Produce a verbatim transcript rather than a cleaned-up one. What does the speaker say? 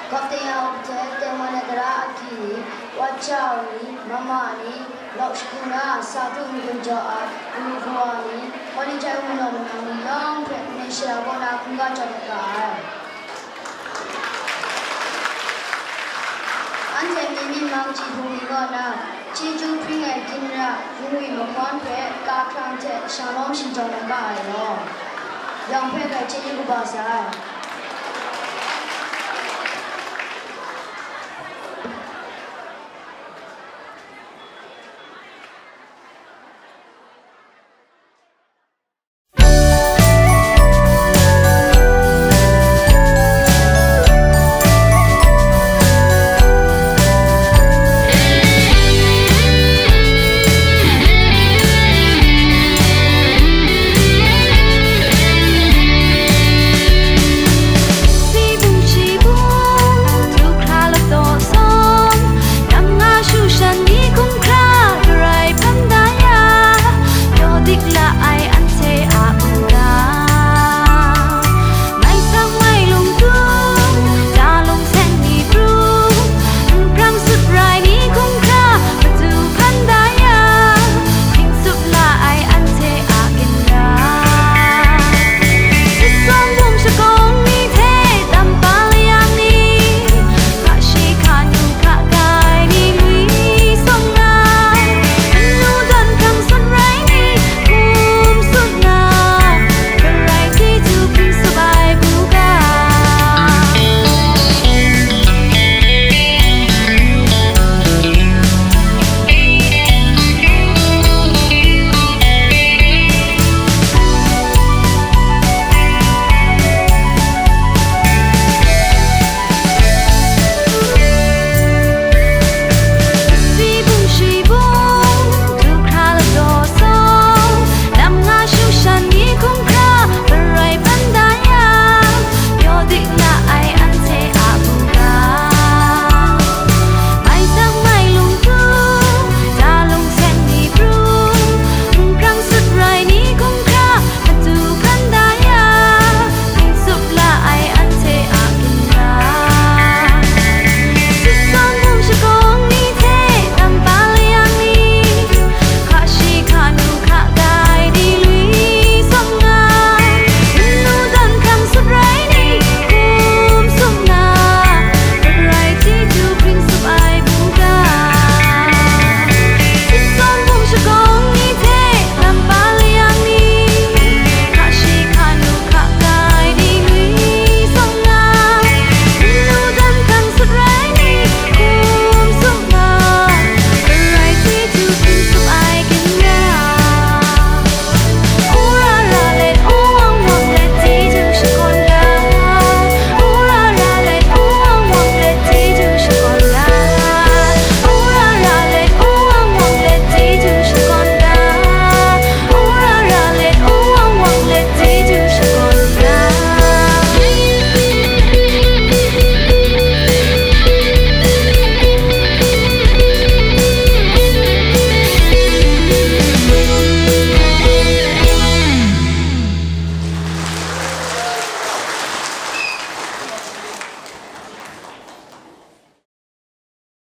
Gawp teng ya hte tengman ai tara agyi ni, wa ja ni, mama ni, lawk shagu na, sa htu n-gun jaw ai, amu kawa ni, hkawli jai manaw manang ni yawng hpe Kaning Shara kaw na hkungga jaw dat ga ai. Anhte myit myit mang chyi hpung ni kaw na, chyeju hpring ai ginra, nngwi mahkawn hpe kahkrang hte shanglawm shingjawng na ga ai law, yawng hpe hkai chyeju kaba sai.